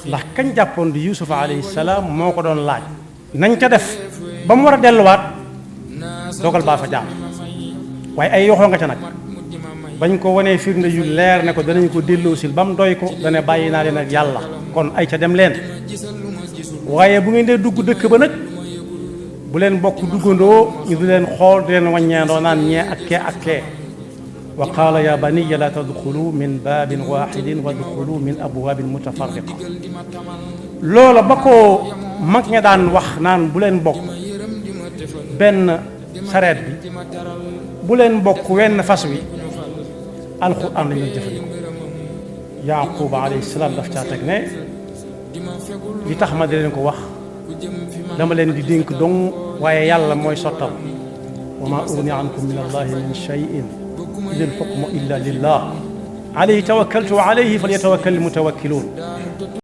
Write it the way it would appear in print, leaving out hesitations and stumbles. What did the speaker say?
ndax kañ jàppoon di Yuusuf alayhi salaam moo ko doon laaj nañ ca def ba mu war a delluwaat dogal baa fa jaar waaye ay yoxoo nga ca nag bañ ko wanee firnde yu leer ne ko danañ ko delloosil ba mu doy ko dana bàyyi naa leen ak yàlla kon ay ca dem leen waaye bu ngeen dee dugg dëkk ba nag bu leen bokk duggandoo ñu di leen xool di leen wàññeendoo naan ñee ak kee wa qaala ya baniya la tadxulu min baabin waaxidin wa dxulu min abwaabin mutafarriqa loola ba ko mag ña daan wax naan bu leen bokk benn sareet bi bu leen bokk wenn fas wi alquran la ñuy jëfandikoo yaquba alayhi salaam daf caa teg ne li tax ma di leen ko wax dama leen di dénk dong waaye yàlla mooy sottal wa ma ugni ankum min allahi min cheyin in al hukmu illa lillah alayhi tawakkaltu wa alayhi falyatawakkal al mutawakkiluun